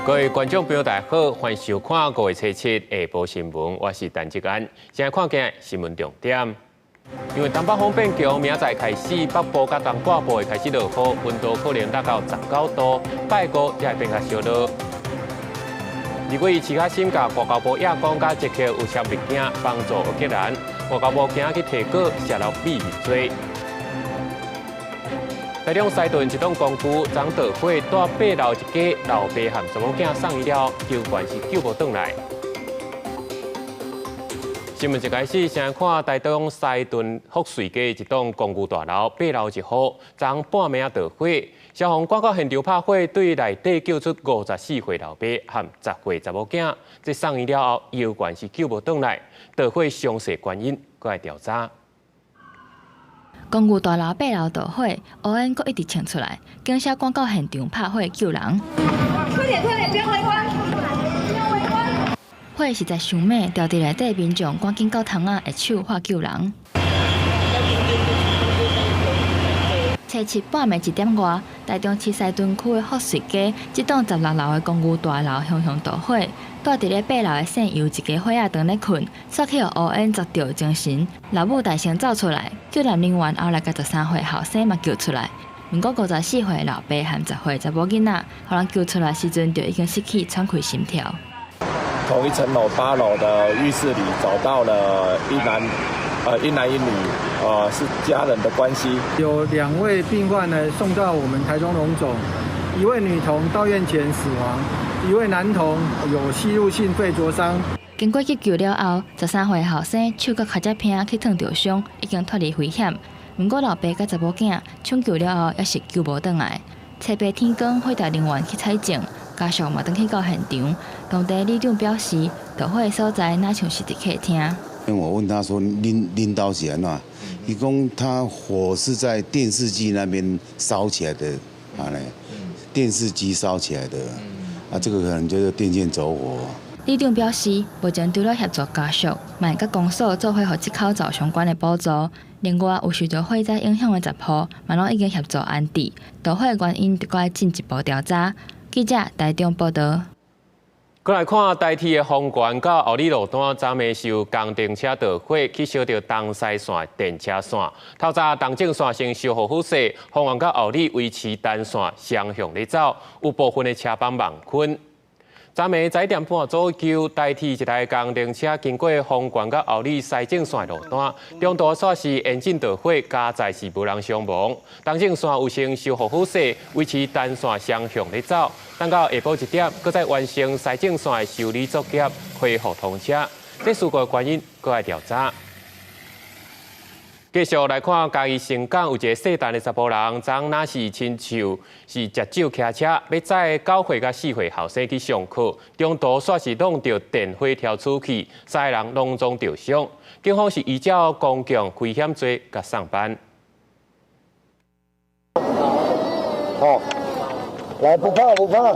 各位觀眾朋友，大家好，歡迎收看五月初七下晡新聞，我是陳志安。先來看今日新聞重點。因為東北風變強，明仔載開始北部佮東半部會開始落雨，溫度可能達到19度，拜五才會變較燒熱。立委徐巧芯共外交部亞講，佮捷克有簽物件幫助烏克蘭，外交部今仔去提告洩露秘密罪。台中西屯一棟公寓昨著火，佇八樓一家老爸和查某囝送醫了，救援是救無轉來。新聞一開始，先看台中西屯福瑞街一棟公寓大樓八樓一戶，昨半暝仔著火，消防趕到現場拍火，對內底救出54歲老爸和10歲查某囝，這送醫了後，猶原是救無轉來，著火詳細原因閣來調查。公寓大樓八樓著火，烏煙閣一直衝出來，警車趕到現場拍火救人。快點快點，不要圍觀，不要圍觀。火實在傷猛，牢佇內底民眾趕緊到窗仔下手喝救人。初七半暝1點外，台中市西屯區的福瑞街這棟16樓的公寓大樓熊熊著火，蹛佇咧八樓的姓尤一家伙仔當咧睏，煞去予烏煙砸著精神，老母大聲走出來，救援人員後來共13歲後生嘛救出來。毋過54歲老爸和10歲查某囡仔，予人救出來時陣就已經失去喘氣心跳。同一層樓八樓的浴室裡找到了一男一女，是家人的關係。有兩位病患呢送到我們台中榮總，一位女童到院前死亡，一位男童有吸入性肺灼傷。經過急救了後，13歲後生手佮跤脊坪去燙著傷，已經脫離危險。毋過老爸佮查某囝搶救了後，猶是救無轉來。初八天光，火調人員去採證，家屬嘛轉去到現場。當地里長表示，著火的所在若像是佇客廳。因為我問他說：恁兜是按怎？伊講他火是在電視機那邊燒起來的，啊咧，電視機燒起來的，啊，這個可能就是電線走火。里長表示，目前除了協助家屬，嘛會佮公所做伙予這口罩相關的補助。另外，有受著火災影響的10戶，嘛攏已經協助安置。著火的原因，閣愛進一步調查。記者台中報道。過來看台鐵的豐原到后里路段，昨暝受工程車著火，去燒著東西線電車線。透早東正線先修復好勢，豐原到后里維持單線雙向咧走，有部分的車班網困。昨暝11點半左右，台鐵一台工程車經過豐原佮后里西正線路段，中途煞是引擎著火，佳哉是無人傷亡。東正線有先修復好勢，維持單線雙向咧走。等到下晡1點，閣再完成西正線的修理作業，恢復通車。這事故的原因，閣愛調查。繼續來看嘉義盛港有一個姓陳的查埔人，昨昏是親像是食酒騎車，欲載9歲佮4歲後生去上課，中途煞是挵著電火條出去，三个人攏總著傷。警方是依照公共危險罪共送辦。好，來不怕不怕。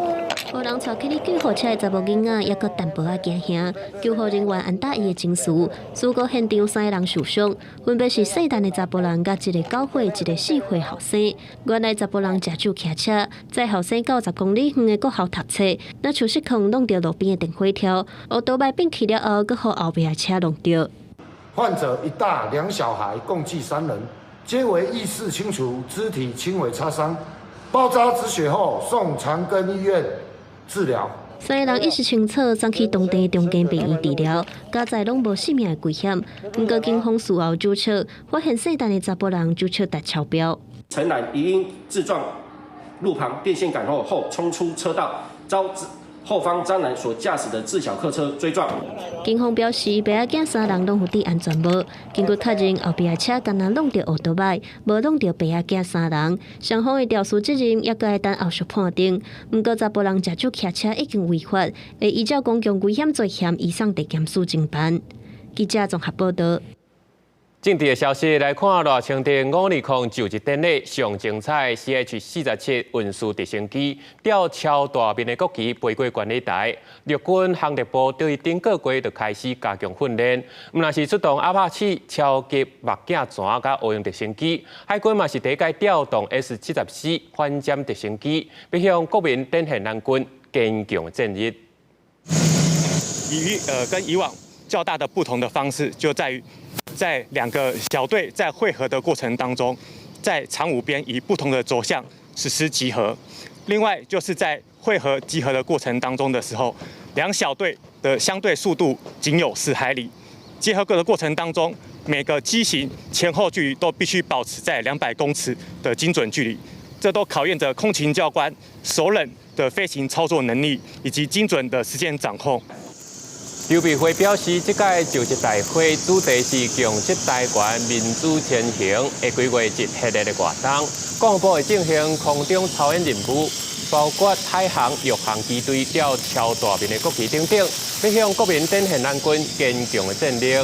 予人帶去救護車的查某囡仔，猶閣淡薄仔驚嚇。救護人員按捃伊的情緒，事故現場三個人受傷，分別是姓陳的查埔人，佮一个9歲、一个4歲後生。原來查埔人食酒騎車，載後生到10公里遠的國校讀冊，若像失控挵著路邊的電火柱，烏多擺變去了後，閣予後壁的車挵著。患者一大兩小孩，共計三人，皆為意識清楚，肢體輕微擦傷，包紮止血後送長庚醫院治療。三个人意識清楚，送去當地中間病院治療，佳哉攏無性命的危險。毋過警方事後酒測，發現姓陳的查埔人酒測達超標。陳男疑因自撞路旁電線桿後衝出車道，遭後方張男所駕駛的自小客車追撞。警方表示，爸仔囝三人攏有戴安全帽。經過確認，後壁的車敢若挵著烏多擺，無挵著爸仔囝三人。雙方的肇事責任猶閣愛等後續判定。毋過查埔人食酒騎車已經違法，會依照公共危險罪嫌移送地檢署偵辦。記者綜合報道。政治的消息來看，賴清德520就職典禮上精彩，CH-47運輸直升機吊超大面的國旗飛過觀禮台。陸軍航特部對頂個月就開始加強訓練，毋但是出動阿帕契超級目鏡船佮烏蠅直升機，海軍嘛是第一擺調動 S-74反潛直升機，欲向國民展現咱軍堅強的戰力。與跟以往較大的不同的方式，就在於在兩個小隊在匯合的過程當中，在長五邊以不同的軸向實施集合。另外，就是在匯合集合的過程當中的時候，兩小隊的相對速度僅有10海里。集合的過程當中，每個機型前後距離都必須保持在200公尺的精準距離，這都考驗着空勤教官熟稔的飛行操作能力以及精準的時間掌控。劉備會表示，這屆就職大會主題是共識台灣民主前行，會規劃一系列的活動，國防部會進行空中操演任務，包括海航、陸航機隊吊超大面的國旗等等，欲向國民展現咱軍堅強的戰力。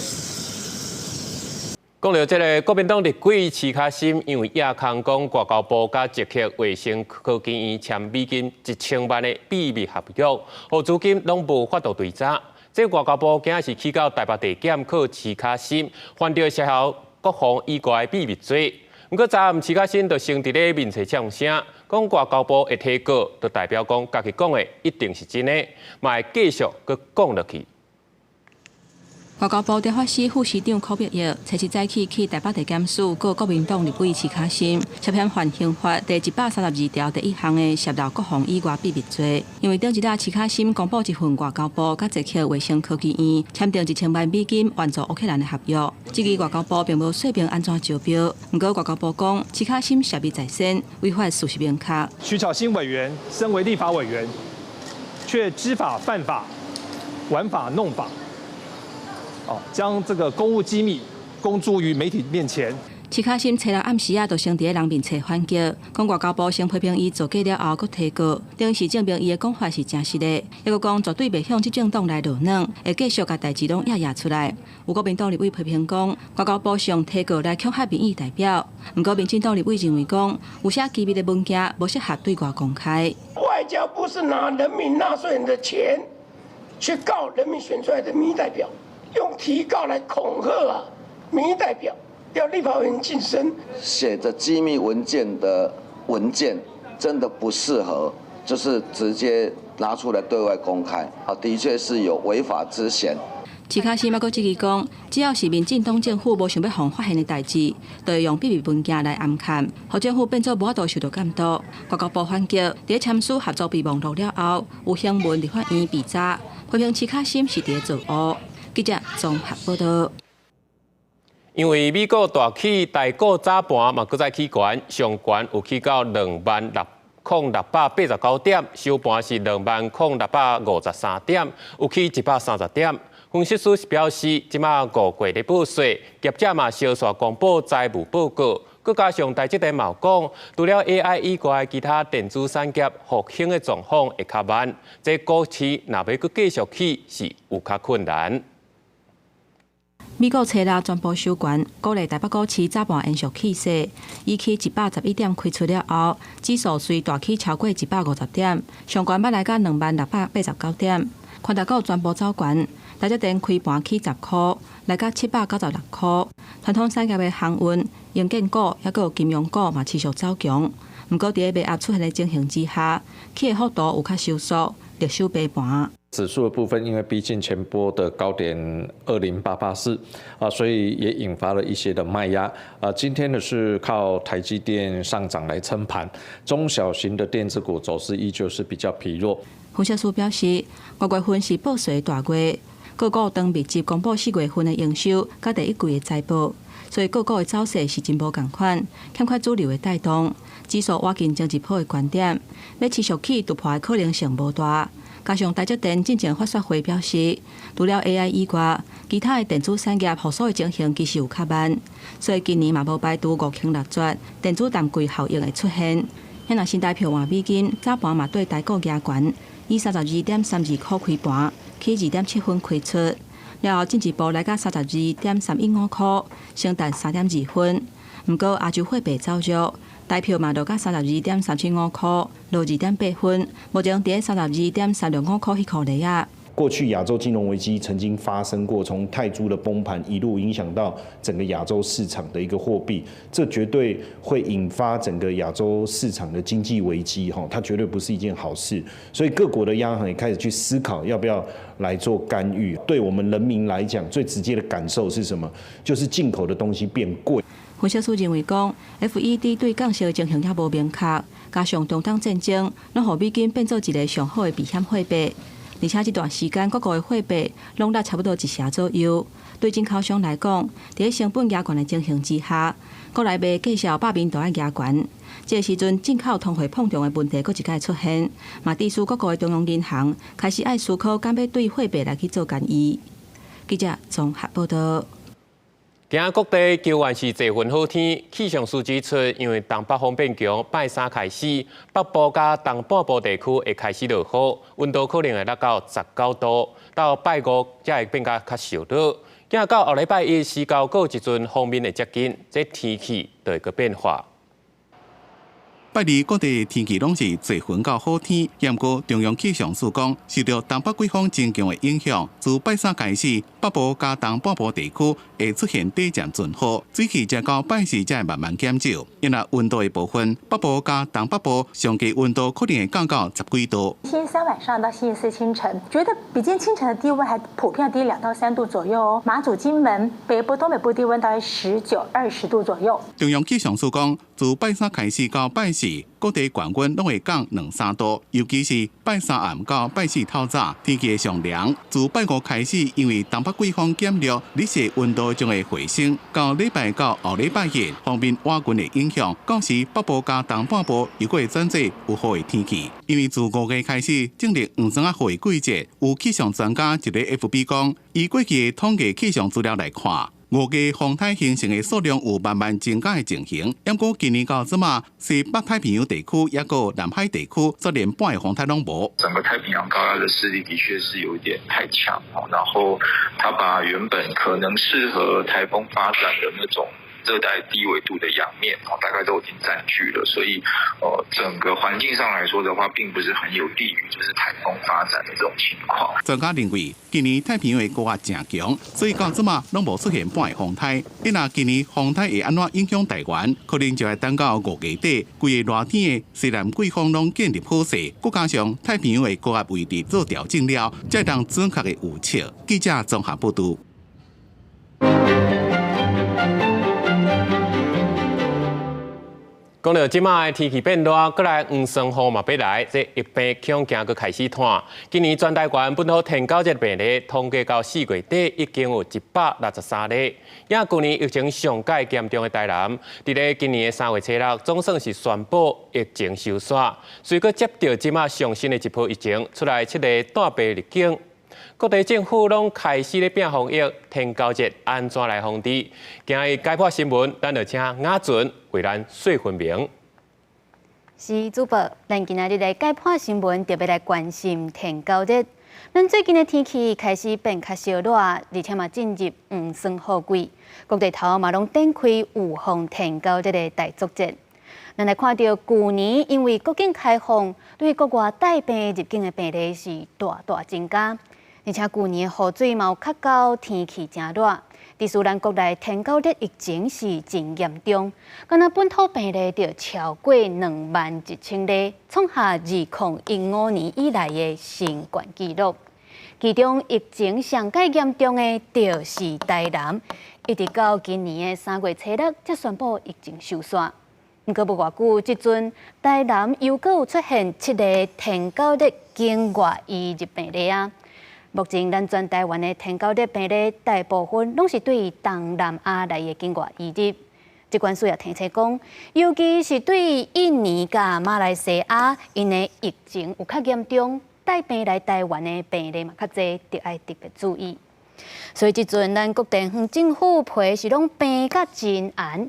講著這个國民黨立委徐巧芯，因為掖空講外交部佮捷克衛生科技院簽美金1000萬的秘密合約，予至今攏無法度追查。這外交部今仔是去到台北地檢控徐巧芯，犯著涉嫌國防以外秘密罪。毋過昨暗徐巧芯就先佇咧面冊嗆聲，講外交部會提告，就代表講家己講的一定是真的，嘛會繼續閣講落去。外交部司法司副司長柯碧玉，初七早起去台北地檢署告國民黨立委徐巧芯，涉嫌犯刑法第132條第一項的洩露國防以外秘密罪。因為頂一日徐巧芯公布一份外交部佮捷克衛生科技院簽訂1000萬美金援助烏克蘭的合約，質疑外交部並無說明按怎招標。毋過外交部講，徐巧芯涉密在先，違法事實明確。徐巧芯委員身為立法委員，卻知法犯法，玩法弄法。哦，將這個公務機密公諸於媒體面前。徐巧芯初六暗時仔，就先佇咧人面冊反擊，講外交部先批評伊造假了後，閣提告，等於是證明伊的講法是誠實的。抑閣講絕對袂向執政黨來落軟，會繼續共代誌攏掖掖出來。有國民黨立委批評講，外交部是用提告來恐嚇民意代表。毋過民進黨立委認為講，有些機密的文件無適合對外公開。外交部是拿人民納稅人的錢去告人民選出來的民意代表。用提告來恐嚇啊，民意代表要立法委員噤聲。寫着機密文件的文件真的不適合，就是直接拿出來對外公開啊，的確是有違法之嫌。徐巧芯猶閣質疑講，只要是民進黨政府無想欲予人發現的代誌，就會用秘密文件來掩蓋，予政府變做無法度受到監督。外交部反擊，佇簽署合作備忘錄了後，有行文立法院備查，批評徐巧芯是佇咧造烏。記者綜合報道。因為美股大起，台股早盤嘛閣再起懸，上懸有起到26,689點，收盤是20,653點，有起130點。分析師表示，這馬5月咧報稅，業者嘛相紲公布財務報告，閣加上台積電嘛講，除了 AI 以外，其他電子產業復興的狀況會較慢，這股市若欲閣繼續起是有較困難。美股初六全部收懸，鼓勵台北股市早盤延續起勢，以起111點開出了後，指數隨大起超過150點，上懸捌來到20,689點。權值股全部走懸，台積電開盤起10箍，來到796箍。傳統產業的航運、營建股，抑閣有金融股嘛持續走強。毋過，佇咧賣壓出現的情形之下，起的幅度有較收縮，力守平盤。指數的部分，因為逼近前波的高點20884啊，所以也引發了一些的賣壓啊。今天呢是靠台積電上漲來撐盤，中小型的電子股走勢依舊是比較疲弱。分析師表示，五月份是報稅大月，個股當密集公布4月份的營收，佮第一季的財報，所以個股的走勢是真無仝款，欠缺主流的帶動。指數倚近前一波的懸點，欲持續起突破的可能性無大。加上台積電進前發說會表示，除了 AI 以外，其他的電子產業復甦的情形其實有較慢，所以今年嘛無排除五窮六絕電子淡季效應會出現。遐若新台票換美金，早盤嘛對台股夯懸，以32.32箍開盤，起2.7分開出，了後進一步來到32.315箍，升值3.2分。毋過亞洲貨幣走弱，台票嘛落到32.375箍，落2.8分。目前佇咧32.365箍彼箍內仔。過去亞洲金融危機曾經發生過，從泰銖的崩盤一路影響到整個亞洲市場的一個貨幣，這絕對會引發整個亞洲市場的經濟危機，哈，它絕對不是一件好事。所以各國的央行也開始去思考要不要來做干預。對我們人民來講，最直接的感受是什麼？就是進口的東西變貴。分析師認為講，FED 對降息的情形猶無明確，加上中東戰爭，攏予美金變做一个上好的避險貨幣。而且這段時間各國的貨幣攏落差不多一成左右。對進口商來講，佇成本加懸的情形之下，國內賣價數百面都愛加懸。這个時陣進口通貨膨脹的問題閣一擺出現，嘛致使各國的中央銀行開始愛思考，敢欲對貨幣來去做干預。記者綜合報道。今仔各地猶原是濟雲好天，氣象署指出，因為東北風變強，拜三開始，北部佮東半部地區會開始落雨，溫度可能會落到19度，到拜五才會變甲較燒熱。今仔到後禮拜一時到閣有一陣鋒面會接近，這天氣就會閣變化。拜二各地天氣攏是濟雲到好天，毋過中央氣象署講，受著東北季風增強的影響，自拜三開始，北部佮東半部地區會出現短暫陣雨，水汽才到拜四才會慢慢減少。因為溫度的部分，北部佮東北部上低溫度可能會降到十幾度。星期三晚上到星期四清晨，覺得比今天清晨的低溫還普遍低2到3度左右哦。馬祖、金門、北部、東北部低溫大概19、20度左右。中央氣象署講，自拜三開始到拜四，各地懸溫攏會降兩三度，尤其是拜三暗到拜四透早，天氣會上涼。自拜五開始，因為東北季風減弱，日時溫度將會回升。到禮拜到後禮拜日，鋒面倚近的影響，到時北部佮東半部又閣會轉做有雨的天氣。因為自五月開始進入黃霜仔雨的季節，有氣象專家佇咧 FB 講，以過去的統計氣象資料來看，五月風颱形成的數量有慢慢增加的情形，毋過今年到這馬，西北太平洋地區抑閣南海地區，煞連半个風颱攏無。整個太平洋高壓的勢力的確是有一點太強，然後它把原本可能適合颱風發展的那種熱帶低緯度的洋面，大概都已經佔據了，所以，整個環境上來說的話，並不是很有利於就是颱風發展的這種情況。專家認為，今年太平洋的高壓誠強，所以到這馬攏無出現半个風颱。你若今年風颱會按怎影響台灣，可能就愛等到五月底，規個熱天的西南季風攏建立好勢，閣加上太平洋的高壓位置做調整了，才會當準確的預測。記者綜合報道。講到這馬的天氣變熱，閣來黃霜雨嘛欲來，這疫病恐驚閣開始湠。今年全台灣本土天狗熱病例統計到四月底已經有163例。也舊年疫情上蓋嚴重的台南，佇咧今年的3月初六，總算是宣布疫情收煞。隨閣接著這馬上新的一波疫情出來，七个帶病入境。各地政府攏開始咧拼防疫，天狗熱按怎來防治？今日解破新聞，咱就請雅純為咱說分明。是主播，咱今仔日來解破新聞，特別來關心天狗熱。咱最近的天氣開始變較燒熱，而且嘛進入黃霜雨季，各地頭嘛攏展開預防天狗熱的大作戰。咱來看著舊年因為國境開放，對國外帶病入境的病例是大大增加。而且舊年的雨水嘛有較夠，天氣誠熱，致使咱國內天狗熱疫情是真嚴重，敢若本土病例就超過21,000例，創下2015年以來的新懸紀錄。其中疫情上蓋嚴重的，就是台南，一直到今年的3月初六才宣布疫情收煞。毋過無偌久，這陣台南又閣有出現7个天狗熱境外移入病例啊！目前，咱全台灣的天狗熱病例大部分攏是對東南亞來的境外移入。疾管署也提醒講，尤其是對印尼佮馬來西亞，𪜶的疫情有較嚴重，帶病來台灣的病例嘛較濟，著愛特別注意。所以這陣咱各地方政府皮是攏繃甲真嚴，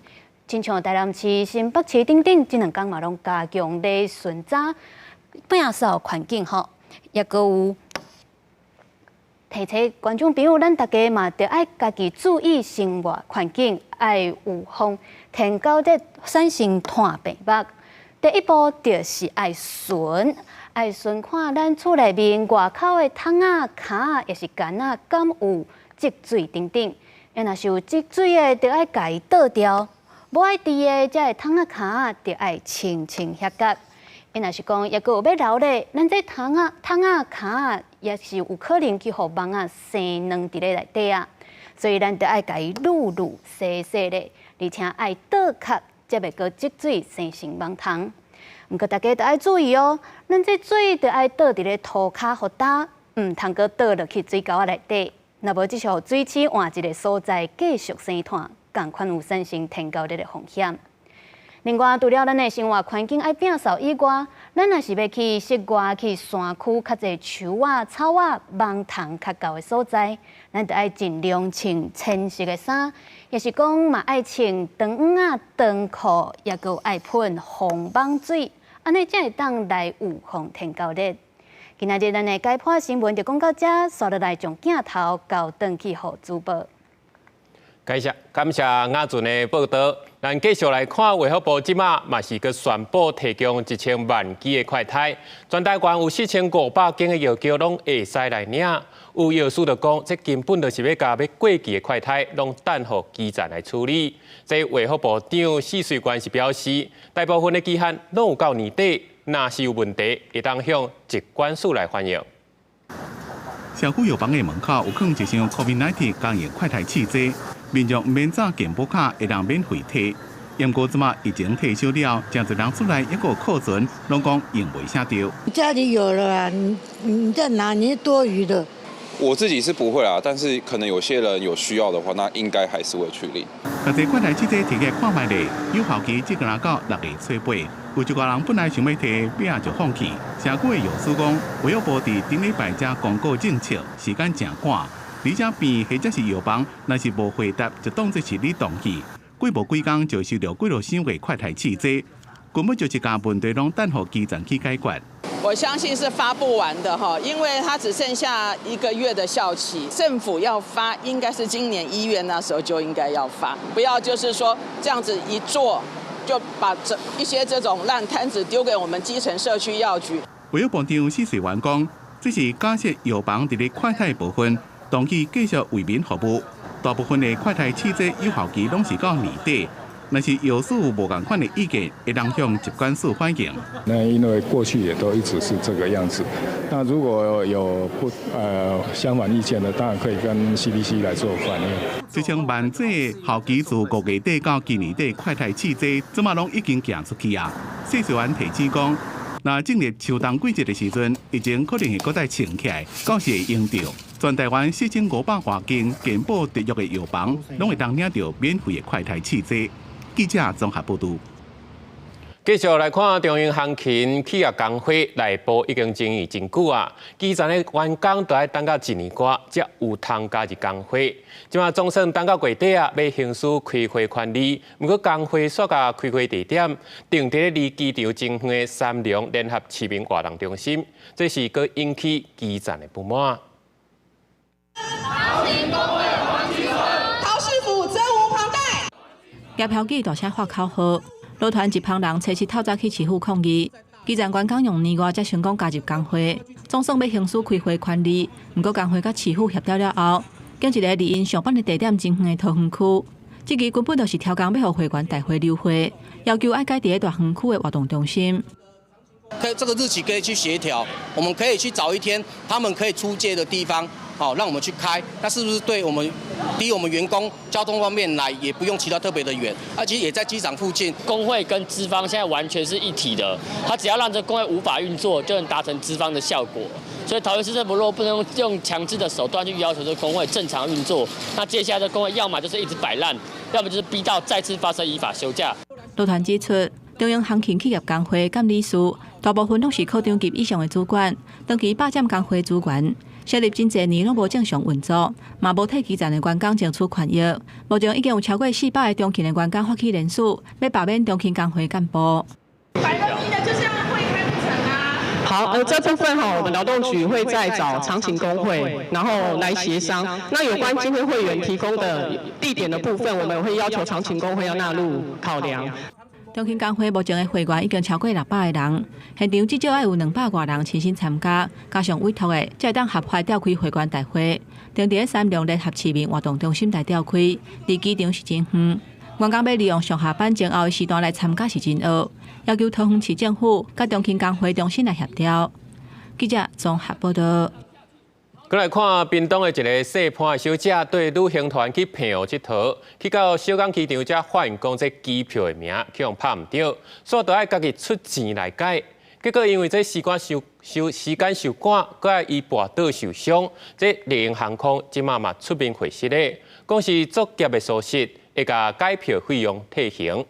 親像台南市、新北市等等，這兩工嘛攏加強咧巡查、摒掃環境吼，抑閣有。提醒觀眾朋友，咱大家嘛著愛家己注意生活環境，愛預防天狗熱產生傳病毒。第一步就是愛巡，愛巡看咱厝內面外口的窗仔、跤抑是絚仔，敢有積水等等。若是有積水的，就愛共伊倒掉；無愛治的，這个窗仔跤仔，就愛清清潔潔。若是講抑閣有欲留咧，咱這窗仔、跤仔，也是有可能去予蚊仔生卵佇咧內底啊。所以咱著愛共伊攄攄洗洗咧，而且愛倒殼，才袂閣積水生成蠓蟲。毋過大家著愛注意哦，咱這水著愛倒佇咧塗跤予焦，毋通閣倒落去水溝仔內底。若無，只是予水鼠換一个所在繼續生湠，仝款有產生天狗熱的風險。另外，除了咱的生活環境愛摒掃以外，咱若是欲去室外、去山區較濟樹仔、草仔、蠓蟲較厚的所在，咱著愛盡量穿淺色的衫，抑是講嘛愛穿長衫仔、長褲，抑閣愛噴防蠓水，按呢才會當來預防天狗熱。今仔日咱的解剖新聞就講到這，紲落來將鏡頭交轉去予主播。感謝感謝雅俊的報道，咱繼續來看衛福部這馬嘛是閣宣布提供1000萬劑的快篩，全台灣有4500間的藥局攏會使來領。有藥師就講，這根本就是欲共欲過期的快篩攏等予基層來處理。這衛福部長許瑞元是表示，大部分的期限攏有到年底，若是有問題，會當向疾管署來反映。社區藥房的門口有囥一箱 COVID-19 共用快篩試劑，民眾毋免紮健保卡，會當免費提。毋過這馬疫情退燒了，誠濟人出來抑閣有庫存，攏講用袂啥著。家裡有了啊，你再拿，你是多餘的。我自己是不會啦，但是可能有些人有需要的話，那應該還是會去領。共這快篩試劑提起來看覓咧，有效期只干焦到6月初8，有一寡人本來想欲提，尾仔就放棄。社區的藥師講，衛福部佇頂禮拜才公告政策，時間誠趕，而且病或者是藥房，若是無回答，就當作是你同意。過無幾工就收著幾落箱的快篩試劑，根本就是共問題攏等予基層去解決。我相信是發不完的哈，因為它只剩下一個月的效期，政府要發，應該是今年1月那時候就應該要發，不要就是說這樣子一做，就把這一些這種爛攤子丟給我們基層社區藥局。衛福部長許瑞元講，這是假設藥房佇咧快篩部分，同意繼續為民服務，大部分的快篩試劑有效期攏是到年底。若是藥師有無仝款的意見，會當向疾管署反映。那因為過去也都一直是這個樣子，那如果有不相反意見的，當然可以跟 CDC 來做反映。1000萬劑效期自5月底到今年底快篩試劑，這馬攏已經寄出去啊。許瑞元提醒講，若進入秋冬季節的時陣，疫情可能會閣再衝起來，到時會用著。全台灣4500外間健保特約的藥房，攏會當領著免費的快篩試劑。記者綜合報導。繼續來看長榮航勤企業工會內部已經爭議真久啊，基層的員工都愛等到一年外才有通加入工會。這馬總算等到月底啊，欲行使開會權利，毋過工會煞共開會地點定佇咧離機場真遠的三重聯合市民活動中心，這是閣引起基層的不滿。桃市府責無旁貸。葉飄記大聲喊口號，勞團一幫人初七透早去市府抗議，基層員工用年外才成功加入工會，總算欲行使開會權利。毋過工會佮市府協調了後，揀一个離𪜶上班的地點真遠的桃園區，這個根本就是刁工欲予會員大會流會，要求愛改佇咧大園區的活動中心。可以這個日期可以去協調，我們可以去找一天他們可以出借的地方，好，讓我們去開。那是不是對我們，第一我們員工交通方面來也不用騎到特別的遠，而且也在機場附近。工會跟資方現在完全是一體的，他只要讓這工會無法運作，就能達成資方的效果。所以桃園市政府若不能用強制的手段去要求這工會正常運作，那接下來這工會要麼就是一直擺爛，要麼就是逼到再次發生依法休假。勞團指出，長榮航勤企業工會佮理事，大部分攏是科長級以上的主管，長期霸佔工會資源，設立真濟年攏無正常運作，嘛無替基層的員工爭取權益。目前已經有超過400個長勤的員工發起聯署，欲罷免長勤工會幹部。好，這部分哈，我們勞動局會再找長勤工會，然後來協商。那有關今天會員提供的地點的部分，我們會要求長勤工會要納入考量。中興工會目前的會員已經超過600個人，現場至少愛有200外人親身參加，加上委託的，才會當合法召開會員大會。定佇三重聯合市民活動中心來召開，離機場是真遠。員工欲利用上下班前後的時段來參加是真僫，要求桃園市政府佮中興工會中心來協調。記者綜合報道。閣來看屏東的一个姓潘的小姐，綴旅行團去澎湖𨑨迌，去到小港機場才發現講這機票的名去予拍毋著，所以著愛家己出錢來改。結果因為這時間傷傷時間傷趕，閣愛伊跋倒受傷，這麗榮航空這馬嘛出面回釋咧，講是作業的疏失，會共改票費用退還。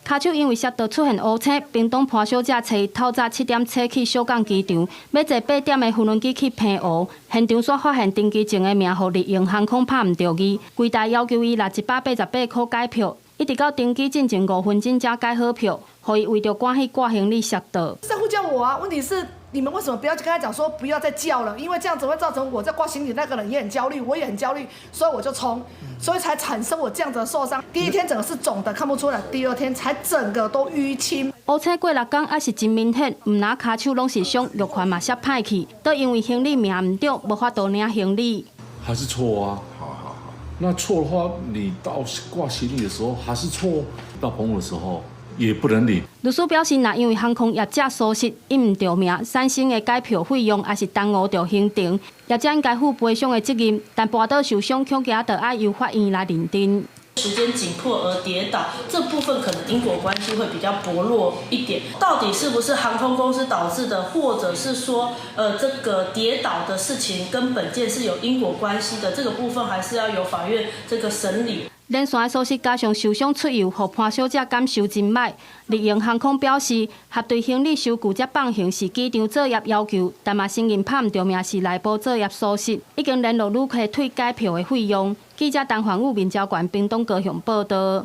跤手因為摔倒出現烏青，屏東潘小姐揣伊透早7點車去小港機場，欲坐8點的飛輪機去澎湖。現場煞發現登機證的名予麗榮航空拍毋著字，櫃台要求伊6188箍改票，一直到登機進前5分鐘才改好票，予伊為著趕去掛行李摔倒。是在呼叫我啊！問題是你們為什麼不要跟他講說不要再叫了？因為這樣子會造成我在掛行李那個人也很焦慮，我也很焦慮，所以我就衝，所以才產生我這樣子的受傷。第一天整個是腫的，看不出來；第二天才整個都淤青。烏青過6工猶是真明顯，毋但跤手攏是傷，玉環嘛摔歹去，都因為行李名毋對，無法度領行李。還是錯啊！好好好，那錯的話，你到掛行李的時候還是錯，到澎湖的時候也不能領。律師表示，若因為航空業者疏失，印毋著名，產生的改票費用，抑是耽誤著行程，業者應該負賠償的責任。但跋倒受傷，恐驚著愛由法院來認定。時間緊迫而跌倒，這部分可能因果關係會比較薄弱一點。到底是不是航空公司導致的，或者是說，這個跌倒的事情跟本件是有因果關係的，這個部分還是要由法院這個審理。連線的疏失加上受傷出遊，予潘小姐感受真䆀。麗榮航空表示，核對行李收據才放行是機場作業要求，但嘛承認拍毋著名是內部作業疏失，已經聯絡旅客退改票的費用。記者陳環宇、民交館屏東高雄報道。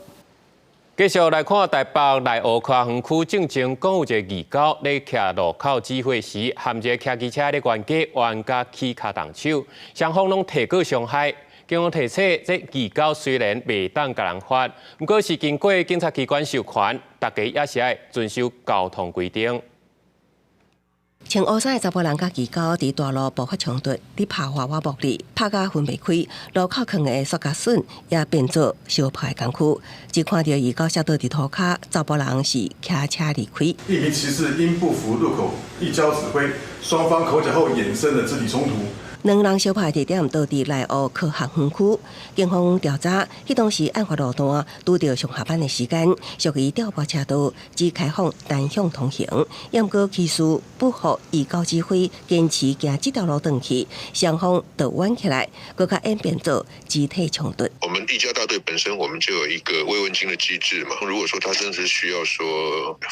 繼續來看台北內湖科學園區進前講有一個義狗咧徛路口指揮時，和一个騎機車的冤家冤家起跤動手，雙方攏提告傷害。警方提醒，這義狗雖然袂當共人罰，毋過是經過警察機關授權，大家也是愛遵守交通規定。穿烏衫的查埔人佮義狗佇大路爆發衝突，佇拍花挖暴力，拍甲分袂開。路口囥的塑膠筍也變做相拍的工具。只看著義狗摔倒佇塗跤，查埔人是騎車離開。一名騎士因不服路口義交指揮，雙方口角後衍生了肢體衝突。兩人相拍地點就佇內湖科學園區，警方調查，彼當時案發路段拄著上下班的時間，屬於調撥車道，只開放單向通行。毋過騎士不服義狗指揮，堅持行這條路轉去，雙方就冤起來，閣較演變做肢體衝突。我們義交大隊本身，我們就有一個慰問金的機制嘛。如果說他真的是需要說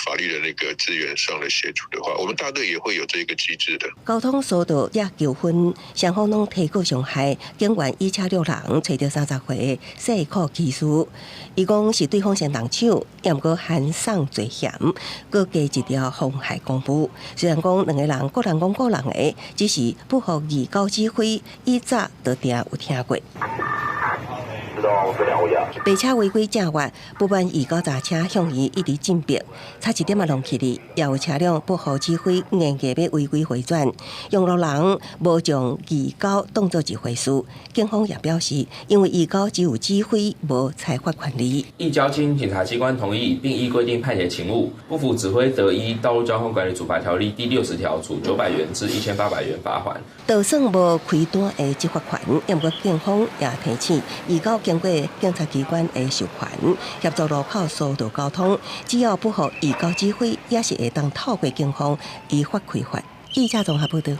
法律的那個資源上的協助的話，我們大隊也會有這個機制的。交通疏導也糾紛。雙方攏提告傷害，警員以車六人揣著30歲細褲騎士，伊講是對方先動手，毋過函送罪嫌，閣加一條妨害公務。雖然講兩個人各人講各人的，只是不服義狗指揮，以早就定有聽過。白車違規正越，不滿義狗閘車向伊一直進逼，差一點仔弄起哩，也有車輛不服指揮，硬欲違規迴轉，用路人無將義狗當做一回事。警方也表示，因為義狗只有指揮，無裁罰權利。義交經檢察機關同意，並依規定判決勤務，不服指揮得依《道路交通管理處罰條例》第60條處900元至1800元罰鍰。就算無開單的執法權，毋過警方也提醒義狗經過警察機關的授權，協助路口疏導交通，只要不服義狗指揮，也是會當透過警方依法開罰。記者綜合報道。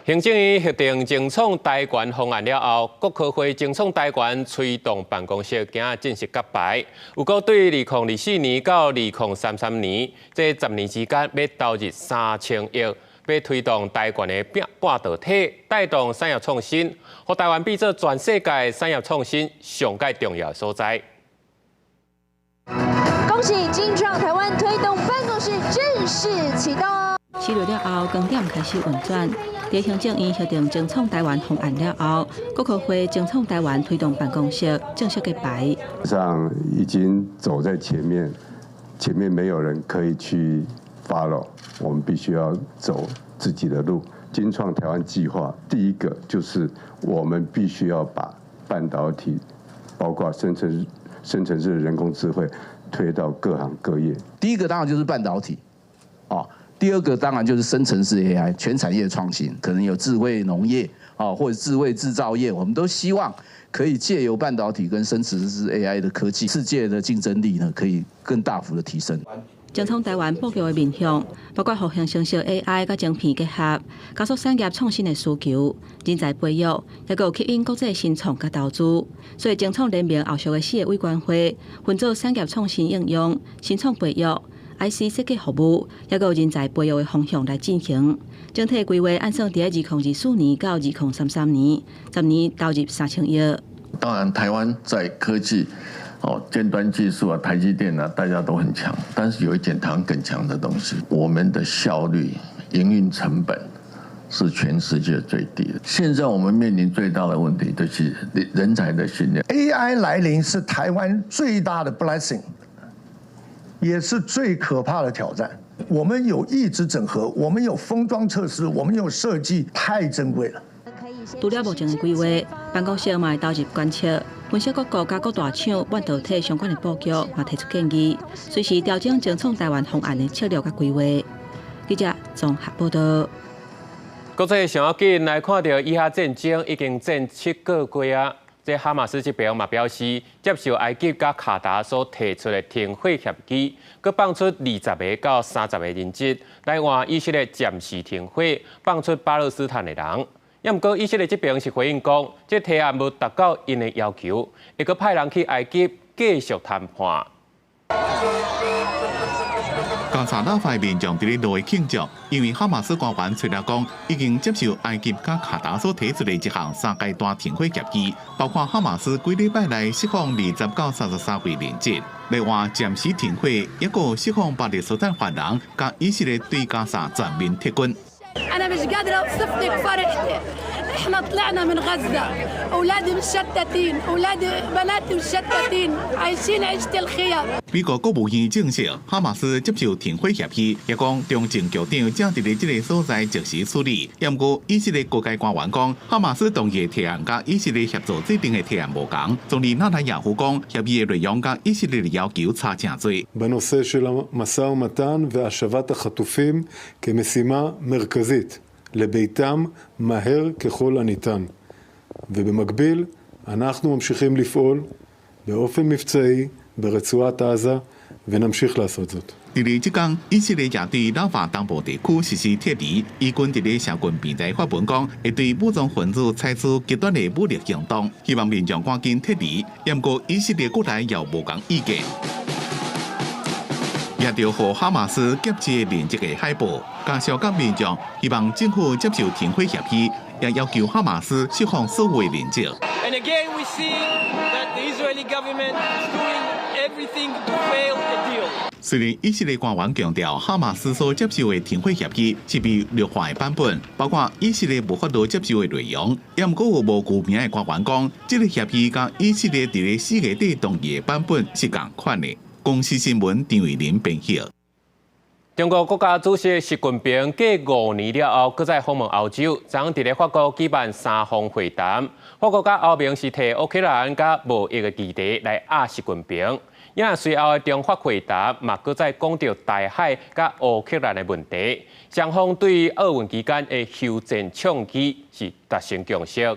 行政院核定整創台懸方案了後，國科會整創台懸推動辦公室今仔正式揭牌。有講對2024年到2033年這10年之間，欲投入3000億，欲推動台懸的半導體，帶動產業創新，予台灣變做全世界產業創新上蓋重要的所在。恭喜金創台灣推動辦公室正式啟動。啟動了後，光點開始運轉。佇行政院核定晶創台灣方案了後，國科會晶創台灣推動辦公室正式揭牌。上已經走在前面，前面沒有人可以去 follow，我們必須要走自己的路。晶創台灣計劃，第一個就是我們必須要把半導體，包括生成式人工智慧推到各行各業。第一個當然就是半導體，哦。第二個當然就是生成式 AI，全產業創新，可能有智慧農業啊，或者智慧製造業，我們都希望可以借由半導體跟生成式 AI 的科技，世界的競爭力呢可以更大幅的提升。晶創台灣布局的面向，包括復興生成 AI 佮晶片結合，加速產業創新的需求，人才培育，抑閣有吸引國際新創佮投資。所以晶創聯盟後續的四個委員會，分做產業創新應用、新創培育、IC 設計服務，抑閣有人才培育的方向來進行。整體規劃按算佇2024年到2033年，10年投入3000億。當然，台灣在科技、哦尖端技術啊，台積電啊，大家都很強。但是有一點台灣更強的東西，我們的效率、營運成本是全世界最低的。現在我們面臨最大的問題就是人才的訓練。 AI 來臨是台灣最大的 blessing。也是最可怕的挑戰。我們有異質整合，我們有封裝測試，我們有設計，太珍貴了。除了目前的規劃，辦公室嘛會投入觀測，分析各國佮各大廠半導體相關的布局，嘛提出建議，隨時調整晶創台灣方案的策略佮規劃。記者綜合報道。國際上要緊來看著以哈戰爭已經戰7個月啊！這哈馬斯這邊嘛表示接受埃及佮卡達所提出的停火協議，閣放出20個到30個人質來換以色列暫時停火，放出巴勒斯坦的人。也毋過以色列這邊是回應講，這提案無達到𪜶的要求，會閣派人去埃及繼續談判。加薩拉法民眾佇咧路慶祝，因為哈馬斯官員出來講，已經接受埃及佮卡達所提出的一項三階段停火協議，包括哈馬斯幾禮拜內釋放20到33位人質，另外暫時停火，抑閣釋放巴勒斯坦犯人，佮以色列對加薩全面撤軍。 أنا مش قادرة أوصف لك فرحتي. إحنا طلعنا من غزة، أولادي مشتتين، أولادي بناتي مشتتين، عايشين عيشة الخيام. 美國國務院證實，哈馬斯接受停火協議，也講中情局長正佇咧這个所在即時處理。毋過以色列高階官員講，哈馬斯同意的提案佮以色列協助制定的提案無仝。總理納坦雅胡講，協議的內容佮以色列的要求差誠濟。 בנושא של המשא ומתן והשבת החטופים כמשימה מרכזית לביתם מהר ככל הניתן. ובמקביל אנחנו ממשיכים לפעול באופן מבצעי ברצועת עזה ונמשיך לעשות זאת. 佇咧這工，以色列也對拉法東部地區實施撤離。以軍佇咧社群平台發文講，會對武裝分子採取極端的武力行動，希望民眾趕緊撤離。毋過以色列國內也有無仝意見。也著予哈馬斯劫持人質的海報，加上佮民眾希望政府接受停火協議，也要求哈馬斯釋放所有人質。 And again, we see that the Israeli government is doing everything to fail a deal. 雖然以色列官員強調，哈馬斯所接受的停火協議是被劣化的版本，包括以色列無法度接受的內容。也毋過有無具名的官員講，這个協議佮以色列佇咧4月底同意的版本是仝款的。公視新聞張偉林編譯。中國國家主席習近平過5年了後，閣再訪問歐洲，昨昏佇咧法國舉辦三方會談。法國佮歐盟是提烏克蘭佮貿易的議題來壓習近平。也隨後的中法會談嘛，閣再講著台海佮烏克蘭的問題，雙方對奧運期間的休戰倡議是達成共識。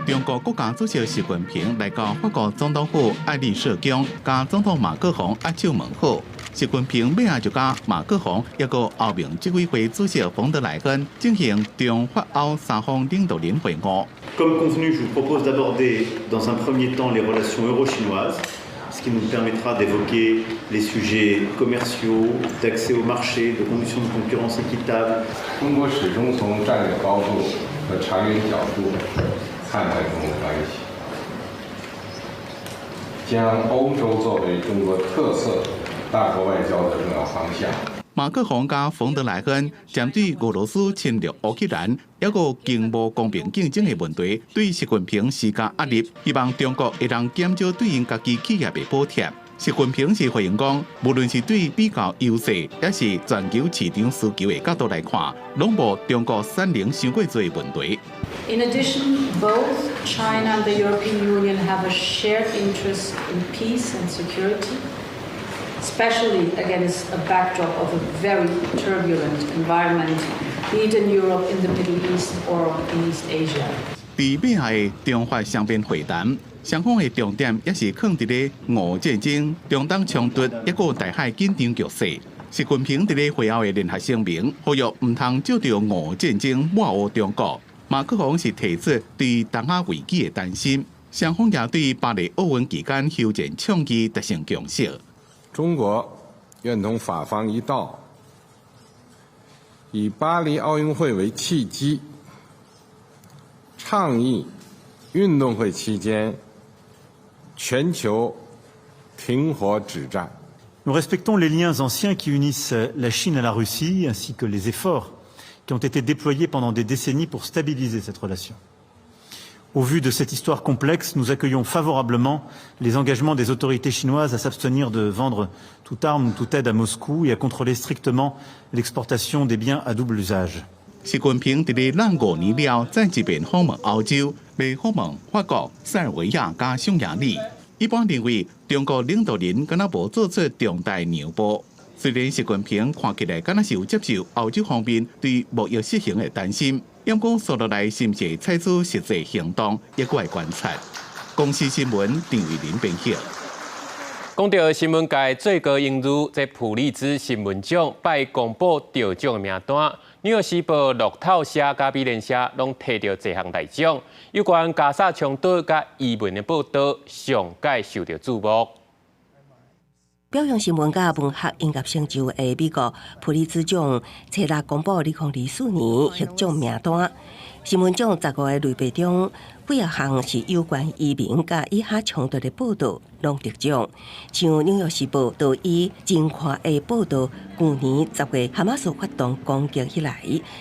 中國國家主席習近平來到法國總統府愛麗舍宮，佮總統馬克宏握手問好。習近平尾仔就佮馬克宏抑閣歐盟執委會主席馮德萊恩進行中法歐三方領導人會晤。 Comme convenu, je vous propose d'aborder dans un premier temps les relations euro-chinoises, ce qui nous permettra d'évoquer les sujets commerciaux, d'accès au marché, de conditions de concurrence équitable. 中國始終從戰略高度和長遠角度看待中歐關係，將歐洲作為中國特色大國外交的重要方向。馬克宏佮馮德萊恩針對俄羅斯侵略烏克蘭，抑閣經貿公平競爭的問題，對習近平施加壓力，希望中國會當減少對𪜶家己企業的補貼。習近平是回應講，無論是對比較優勢，抑是全球市場需求的角度來看，攏無中國產能傷過濟問題。 In addition, both China and the European Union have a shared interest in peace and security, especially against a backdrop of a very turbulent environment, be it in Europe, in the Middle East, or in East Asia. 佇尾下的中法雙邊會談，雙方的重點也是囥佇咧俄戰爭、中東衝突，抑閣台海緊張局勢。習近平佇咧會後的聯合聲明，呼籲毋通藉著俄戰爭抹烏中國。馬克宏是提出對東亞危機的擔心，雙方也對巴黎奧運期間休戰倡議達成共識。中國願同法方一道，以巴黎奧運會為契機，倡議運動會期間全球停火止戰。 Nous respectons les liens anciens qui unissent la Chine à la Russie, ainsi que les efforts qui ont été déployés pendant des décennies pour stabiliser cette relation. Au vu de cette histoire complexe, nous accueillons favorablement les engagements des autorités chinoises à s'abstenir de vendre toute arme ou toute aide à Moscou et à contrôler strictement l'exportation des biens à double usage. 習近平佇咧冷5年了，再一遍訪問歐洲，欲訪問法國、塞爾維亞佮匈牙利。一般認為，中國領導人敢若無做出重大讓步。雖然習近平看起來敢若是有接受歐洲方面對貿易失衡的擔心，毋過紲落來是毋是會採取實際行動，猶閣愛觀察。公視新聞張玉林編譯。講到新聞界最高榮譽，這普利茲新聞獎拜公布得獎的名單，紐約時報、路透社佮美聯社攏提著這項大獎。有關加沙衝突佮移民的報導，上蓋受到注目。表揚新聞佮文學音樂成就的美國普利茲獎，初六公布2024年獲獎名單。新聞獎15個類別中，幾仔項是有關移民佮以哈衝突的報導，攏得獎。像紐約時報就以真看的報導，舊年10月哈馬斯發動攻擊以來，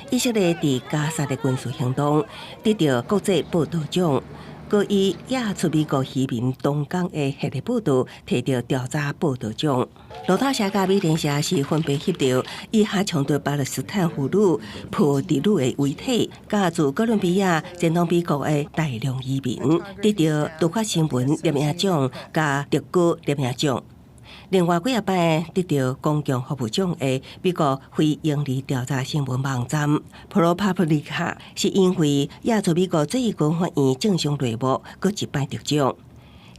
以色列佇加沙的軍事行動，得著國際報導獎。閣以寄出美國移民東港的系列報導，提著調查報導獎。路透社佮美聯社是分別翕著以哈衝突巴勒斯坦婦女抱侄女的遺體，佮自哥倫比亞前往美國的大量移民，得著獨發新聞攝影獎佮德國攝影獎。另外幾仔擺得著公共服務獎的美國非營利調查新聞網站 ProPublica，是因為寄出美國最高法院政商內幕，閣一擺得獎。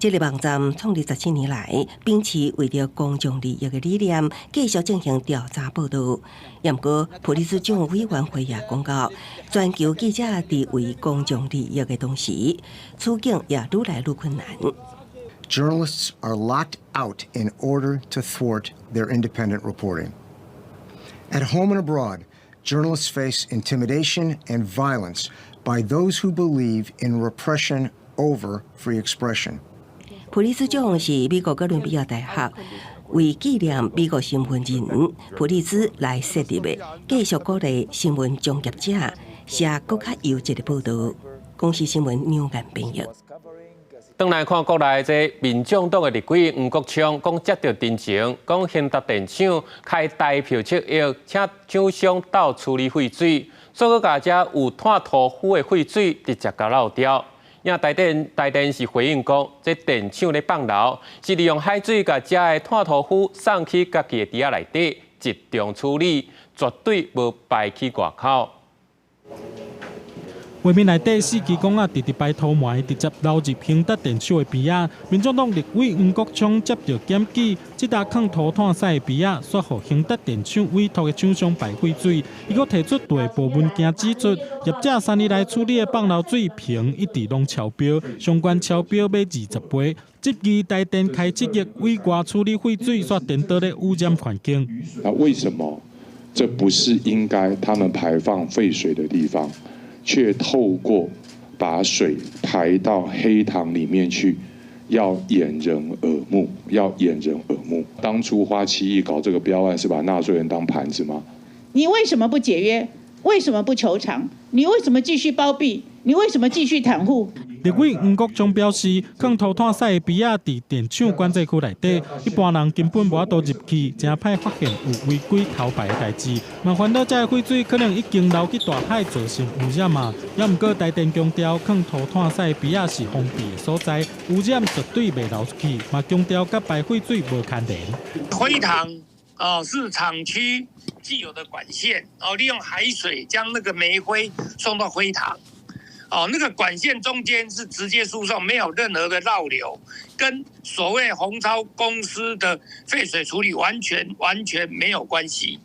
這个網站創立17年來，秉持為著公眾利益的理念，繼續進行調查報導。毋過，普利茲獎委員會也講到，全球記者佇為公眾利益的同時，處境也愈來愈困難。 Journalists are locked out in order to thwart their independent reporting. At home and abroad, journalists face intimidation and violence by those who believe in repression over free expression. 普利茲獎是美國哥倫比亞大學為紀念美國新聞人普利茲來設立的，繼續鼓勵新聞從業者寫閣較優質的報導。公視新聞梁間編譯。轉來看國內這民眾黨的立委黃國昌講接著陳情，講興達電廠開台票7億，請廠商鬥處理廢水，煞閣共遮有炭塗氟的廢水直接共漏掉。影台電台電是回應講，這電廠咧放流，是利用海水共遮的炭塗氟送去家己的池仔內底集中處理，絕對無排去外口。畫面內底四支管仔直直排塗糜，直接流入興達電廠的邊仔。民眾黨立委黃國昌接著檢舉，這焦囥塗炭屎的池仔，煞予興達電廠委託的廠商排廢水。伊閣提出內部文件指出，業者3年來處理的放流水硼一直攏超標，上懸超標欲20倍。質疑台電開7億委外處理廢水，煞顛倒咧污染環境。那為什麼這不是應該他們排放廢水的地方？卻透過把水排到黑塘裡面去，要掩人耳目，要掩人耳目。當初花7億搞這個標案，是把納稅人當盤子嗎？你為什麼不解約？為什麼不求償？你為什麼繼續包庇？你為什麼繼續袒護？立委黃國昌表示，囥塗炭屎的埤仔佇電廠管制區內底，一般人根本無法度入去，誠歹發現有違規偷排的代誌。嘛煩惱這个廢水可能已經流去大海，造成污染啊！猶毋過台電強調，囥塗炭屎的埤仔是封閉的所在，污染絕對袂流出去。嘛強調佮排廢水無牽連。灰塘哦，是廠區既有的管線哦，利用海水將那個煤灰送到灰塘。哦，那個管線中間是直接輸送，沒有任何的繞流，跟所謂鴻超公司的廢水處理完全完全沒有關係。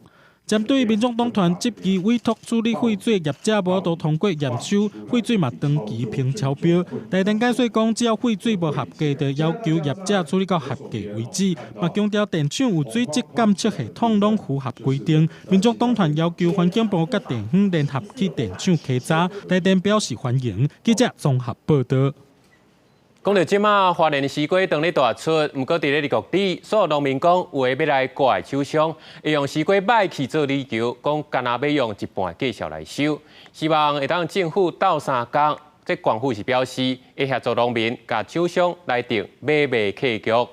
針對民眾黨團質疑委託處理廢水業者無法度通過驗收，廢水嘛長期評超標。台電解說講，只要廢水無合格，就要求業者處理到合格為止。嘛強調電廠有水質監測系統攏符合規定。民眾黨團要求環境部佮電方聯合去電廠稽查，台電表示歡迎。記者綜合報道。講到這馬，花蓮西瓜當咧大出，毋過佇咧二國里，所有農民講有的欲來割的廠商，會用西瓜歹去做理由，講干焦欲用一半價數來收，希望會當政府鬥相共。這縣府是表示會協助農民共廠商來訂買賣契約。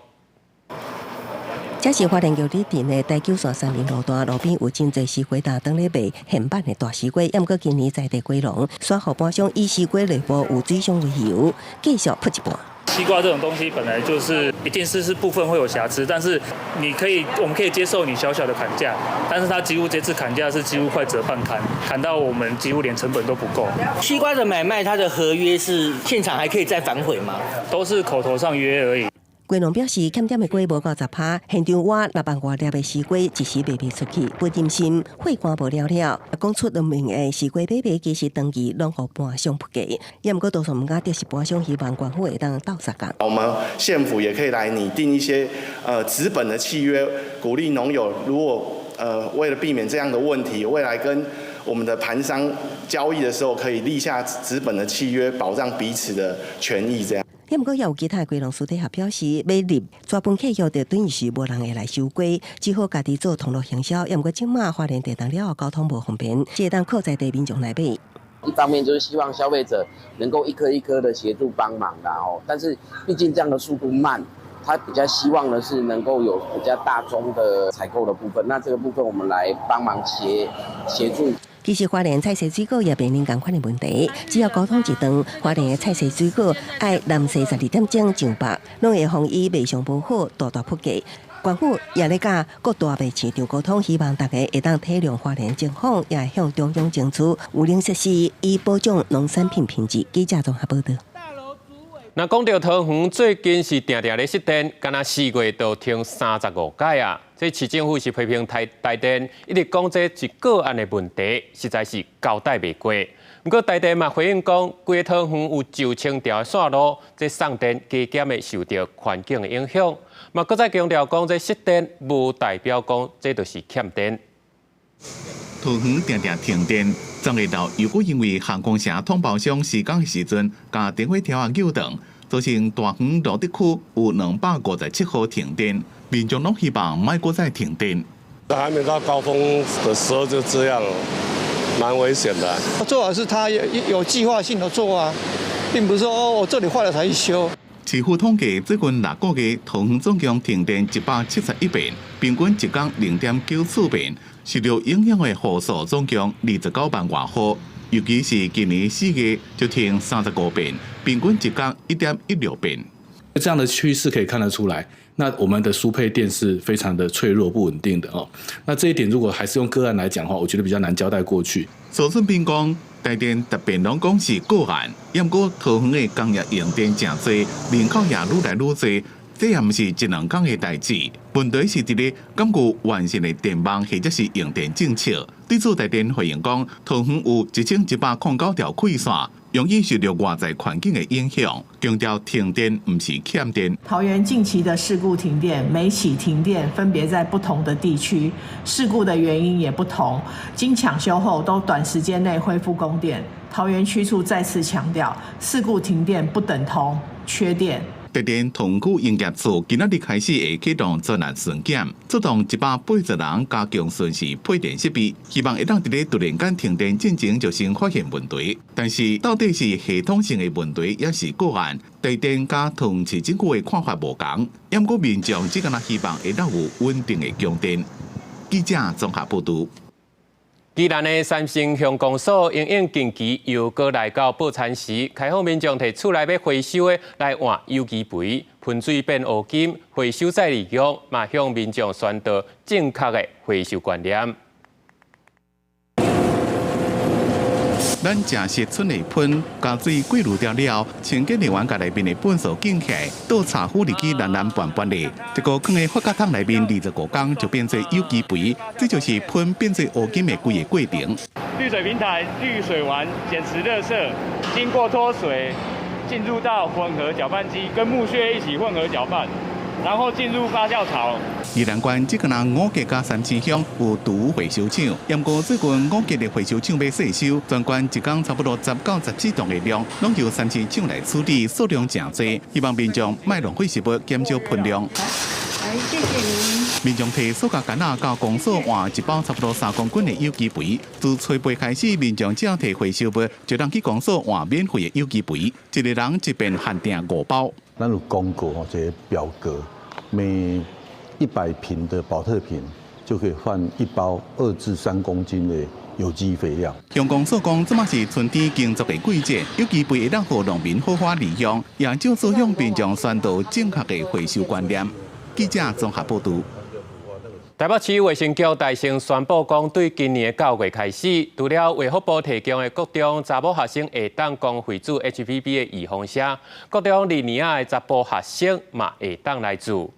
這是花蓮玉里鎮的台九線三民路段，路邊有真濟西瓜擔當咧賣現挽的大西瓜，猶毋過今年在地瓜農，煞予盤商以西瓜內部有水傷為由，繼續鋪一半。西瓜這種東西本來就是一定是部分會有瑕疵，但是你可以，我們可以接受你小小的砍價，但是它幾乎這次砍價是幾乎快折半砍，砍到我們幾乎連成本都不夠。西瓜的買賣，它的合約是現場還可以再反悔嗎？都是口頭上約而已。瓜農表示，欠點的瓜無夠10%，現場挖6萬外粒的西瓜，一時賣袂出去，不擔心貨乾無了了。講出農民的西瓜買賣，其實長期攏予盤商鋪價，猶毋過多數毋敢，就是盤商希望縣府會當鬥相共。我們縣府也可以來擬定一些紙本的契約，鼓勵農友，如果為了避免這樣的問題，未來跟我們的盤商交易的時候，可以立下紙本的契約，保障彼此的權益。這樣。猶毋過，也有其他瓜農私底下表示，欲立紙本契約就等於是無人會來收瓜，只好家己做通路行銷。猶毋過，這馬花蓮地動了後，交通無方便，只會當靠在地民眾來買。一方面就是希望消費者能夠一顆一顆的協助幫忙啦，哦，但是畢竟這樣的速度慢，他比較希望的是能夠有比較大宗的採購的部分，那這個部分我們來幫忙協助。其實花蓮採摘水果也面臨仝款的問題，只要交通一斷，花蓮的採摘水果愛南西12點鐘上北，攏會予伊賣相無好，大大鋪價。縣府也咧佮各大賣市場溝通，希望大家會當體諒花蓮情況，也會向中央爭取有能設施，以保障農產品品質。記者綜合報道。那講到桃園，最近是定定咧失電，干焦4月就停35擺啊！這市政府是批評台電，一直講這是個案的問題，實在是交代袂過。毋過台電嘛回應講，規个桃園有9000條的線路，這送電加減會受著環境的影響。嘛，閣再強調講，這失電無代表講這就是欠電。桃園定定停電，昨下晝又閣因為航空城統包商施工的時陣，共電火柱仔扭斷，造成大園蘆竹區有257戶停電，民眾攏希望莫閣再停電。還沒到高峰的時候就這樣，蠻危險的。最好是他有計劃性的做啊，並不是說哦，我這裡壞了才去修。市府統計，最近6個月，桃園總共停電171遍，平均一工0.94遍，受著影響的戶數總共29萬外戶。尤其是今年4月就停35遍，平均一工1.16遍。這樣的趨勢可以看得出來，那我們的輸配電是非常的脆弱、不穩定的哦。那這一點如果還是用個案來講的話，我覺得比較難交代過去。蘇俊斌講，台電特別攏講是個案，毋過桃園的工業用電誠濟，人口也愈來愈濟，這也毋是一兩工的代誌。問題是佇咧敢有完善的電網或者是用電政策。對此，台電回應講，桃園有1109條氣線，容易受著外在環境的影響，強調停電毋是欠電。桃園近期的事故停電，每起停電分別在不同的地區，事故的原因也不同。經搶修後，都短時間內恢復供電。桃園區處再次強調，事故停電不等同缺電。台台電桃區營業處今仔日開始會啟動專案巡檢，出動180人加強巡視配電設備，希望會當佇咧突然間停電進前就先發現問題。但是到底是系統性的問題，抑是個案？台電佮桃園市政府的看法無仝，毋過民眾只敢若希望會當有穩定的供電。記者綜合報導。宜蘭的三星鄉公所因應近期又閣來到報餐時，開放民眾提厝內欲回收的來換有機肥，噴水變烏金，回收再利用，嘛向民眾宣導正確的回收觀念。咱食食賰的糞，加水過濾掉了，清潔人員共內面的糞掃揀起來，倒柴火入去爛爛拌拌的，這個囥佇發酵桶內面25工就變做有機肥，這就是糞變做烏金的規个過程。濾水平台濾水完，撿拾垃圾，經過脫水，進入到混合攪拌機，跟木屑一起混合攪拌，然後進入發酵槽。宜蘭縣這個人五結佮三星鄉有廚餘回收廠，毋過最近五結的回收廠欲稅收，全縣一工差不多10到14噸的量，攏由三星廠來處理，數量誠濟，希望民眾莫浪費食物，減少糞量。來，謝謝您。民眾提塑膠桿仔到公所換一包差不多3公斤的有機肥。自初八開始，民眾只要提回收物，就通去公所換免費的有機肥。一个人一遍限定5包。咱有公告吼，這個表格，每100坪的寶特瓶就可以換一包2至3公斤的有機肥料。鄉公所講，這馬是春天耕作的季節，有機肥會當予農民好好利用，也借此向民眾宣導正確的回收觀念。記者綜合報導。台北市衛生局大聲宣布講，對今年9月開始，除了衛福部提供的國中查某學生會當公費注 HPV 的預防射，國中二年仔的查埔學生嘛會當來注。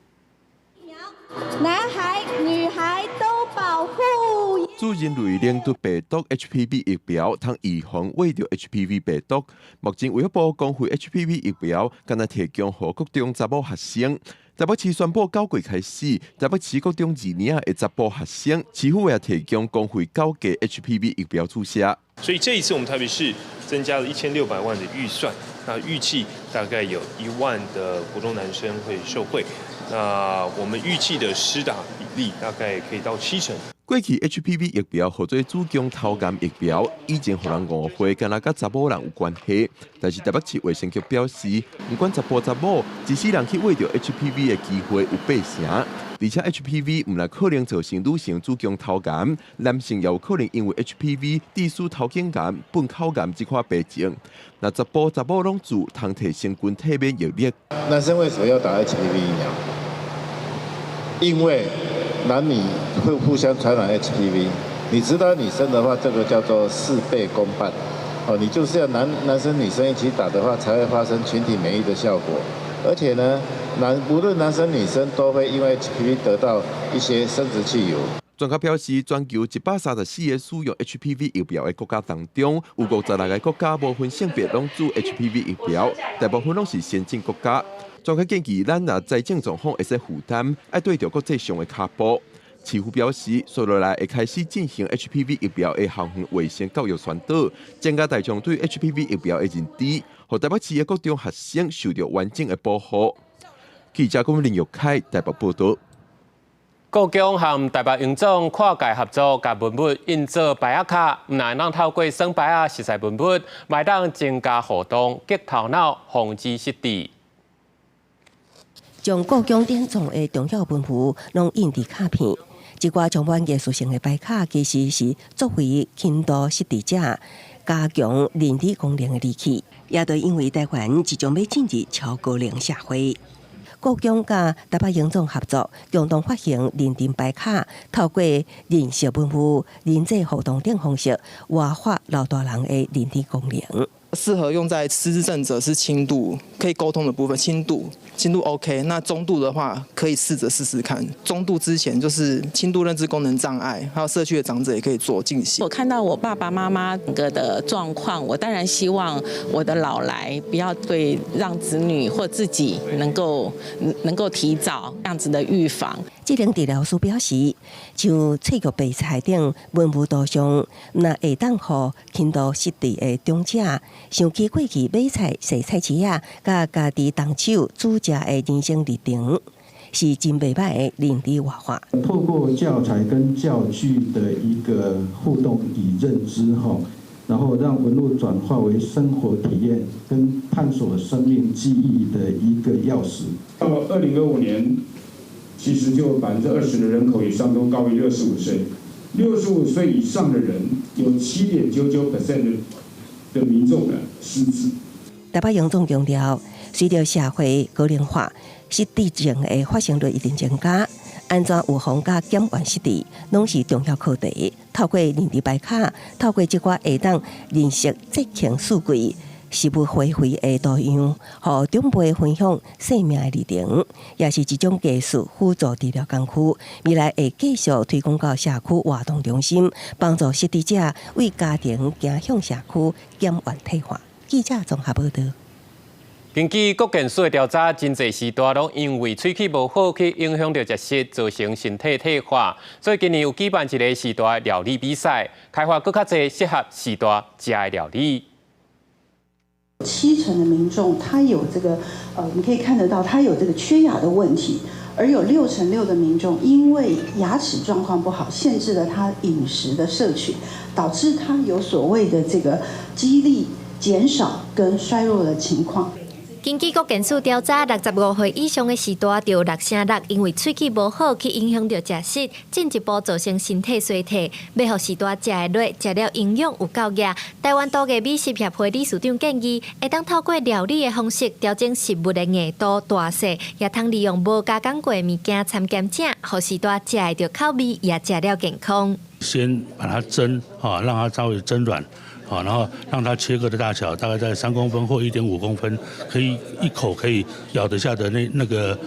男孩、女孩都保護。注人類輪毒病毒 HPV 疫苗，通預防秽著 HPV 病毒。目前衛福部公費 HPV 疫苗，干焦提供予國中查某學生。台北市宣布9月開始，台北市國中二年的查埔學生，市府也提供公費九價 HPV 疫苗注射。所以這一次我們台北市增加了1600萬的預算，那預計大概有1萬的國中男生會受惠。那我們預計的施打比例大概可以到70%。過去 HPV 疫苗號做子宮頭癌疫苗，以前予人誤會，敢若佮查某人有關係。但是台北市衛生局表示，毋管查埔查某，一世人去秽著 HPV 的機會有8成。而且 HPV 毋但可能造成女性子宮頭癌，男性也有可能因為 HPV 致使頭頸癌、糞口癌這款病症。若查埔查某攏注，通提升群體免疫力。男生為什麼要打 HPV 疫苗？因為男女會互相傳染 HPV，你知道女生的話，這個叫做事倍功半，哦，你就是要男生女生一起打的話，才會發生群體免疫的效果。而且呢，無論男生女生都會因為 HPV 得到一些生殖器疣。專家表示，全球134個使用 HPV 疫苗的國家當中，有56個國家無分性別攏注 HPV 疫苗，大部分攏是先進國家。專家建議，咱若財政狀況會使負擔，愛綴著國際上的跤步。市府表示，紲落來會開始進行 HPV 疫苗的校園衛生教育宣導，增加大眾對 HPV 疫苗的認知，予台北市的國中學生受著完整的保護。記者郭林玉凱台北報導。故宮和台北榮總跨界合作，共文物印做牌仔卡，毋但通透過耍牌仔熟似文物，嘛會當增加互動，激頭腦，防止失智。將故宮典藏的重要文物攏印佇卡片，這寡充滿藝術性的牌卡，其實是作為輕度失智者加強認知功能的利器，也都因為台灣即將欲進入超高齡社會。故宮佮台北榮總合作，共同發行認證牌卡，透過認識文物、人際互動等方式，活化老大人的認知功能。適合用在失智症者是輕度可以溝通的部分，輕度 OK。那中度的話可以試着試試看。中度之前就是輕度認知功能障礙，還有社區的長者也可以做進行。我看到我爸爸媽媽整個的狀況，我當然希望我的老來不要對讓子女或自己能夠提早這樣子的預防。職能治療師表示，像翠玉白菜等文物圖像，若會當予輕度失智的長者想起過去買菜、踅菜市仔，佮家己動手煮食的人生歷程，是真袂䆀的認知活化。透過教材跟教具的一個互動與認知，吼，然後讓文物轉化為生活體驗跟探索生命記憶的一個鑰匙。到2025年，其實就20%的人口以上都高於65歲，65歲以上的人有7.99% 的民眾呢失智。台北榮總強調，隨著社會高齡化，失智症的發生率一定增加，按怎預防佮減緩失智，攏是重要課題。透過認知牌卡，透過這寡會當認識節慶四季、食物花卉的圖樣，予長輩分享生命的歷程，也是一種藝術輔助治療工具。未來會繼續推廣到社區活動中心，幫助失智者為家庭走向社區，減緩退化。記者綜合報道。根據國健署的調查，真濟序大攏因為喙齒無好，去影響著食食，造成身體退化。所以今年有舉辦一个序大料理比賽，開發閣較濟適合序大食的料理。 7成的民眾他有這個，我們可以看得到他有這個缺牙的問題，而有6.6成的民眾因為牙齒狀況不好，限制了他飲食的攝取，導致他有所謂的這個肌力減少跟衰弱的情況。根據國健署調查，65歲以上的序大就有6成6，因為喙齒無好去影響著食食，進一步造成身體衰退。欲予序大食會落，食了營養有夠額。台灣多藝美食協會理事長建議，會當透過料理的方式調整食物的硬度、大細，也通利用無加工過的物件摻鹹汫，予序大食會著口味，也食了健康。先把它蒸，哈，讓它稍微蒸軟。好，然後讓它切割的大小大概在3公分或1.5公分，可以一口可以咬得下的那個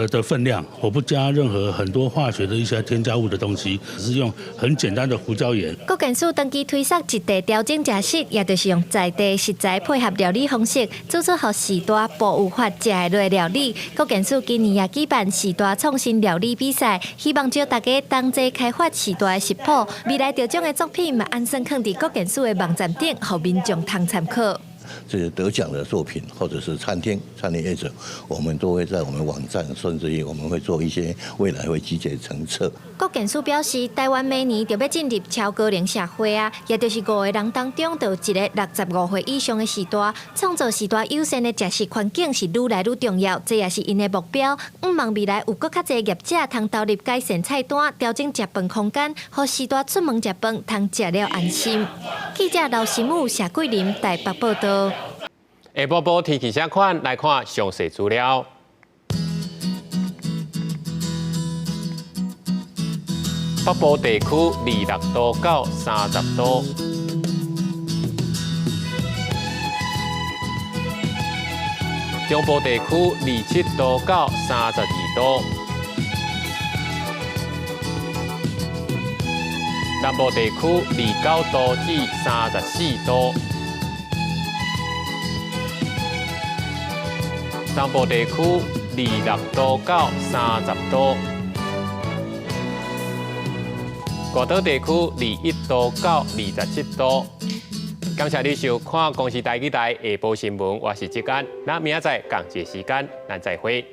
的分量。我不加任何很多化學的一些添加物的東西，只是用很簡單的胡椒鹽。國健署長期推捒一地調整食食，也就是用在地食材配合料理方式，煮出予序大無有法食會落料理。國健署今年也舉辦序大創新料理比賽，希望招大家同齊開發序大的食譜。未來得獎的作品嘛，按算囥佇國健署的網站頂，予民眾通參考。這些得獎的作品，或者是餐廳、餐飲業者，我們都會在我們網站，甚至於我們會做一些未來會集結成冊。國健署表示，台灣明年就欲進入超高齡社會啊，也就是五個人當中就有一个65歲以上的序大，創造序大友善的食食環境是愈來愈重要，這也是𪜶的目標。向望未來有閣較濟業者通投入改善菜單、調整食飯空間，予序大出門食飯通食了安心。記者劉新武、謝桂林台北報道。下晡晡天氣啥款？來看詳細資料。北部地區26度到30度，中部地區27度到32度，南部地區29度至34度。東部地區26度到30度，外島地區21度到27度。感謝你收看公視台語台下晡新聞，我是志安，咱明仔載仝一个時間，咱再會。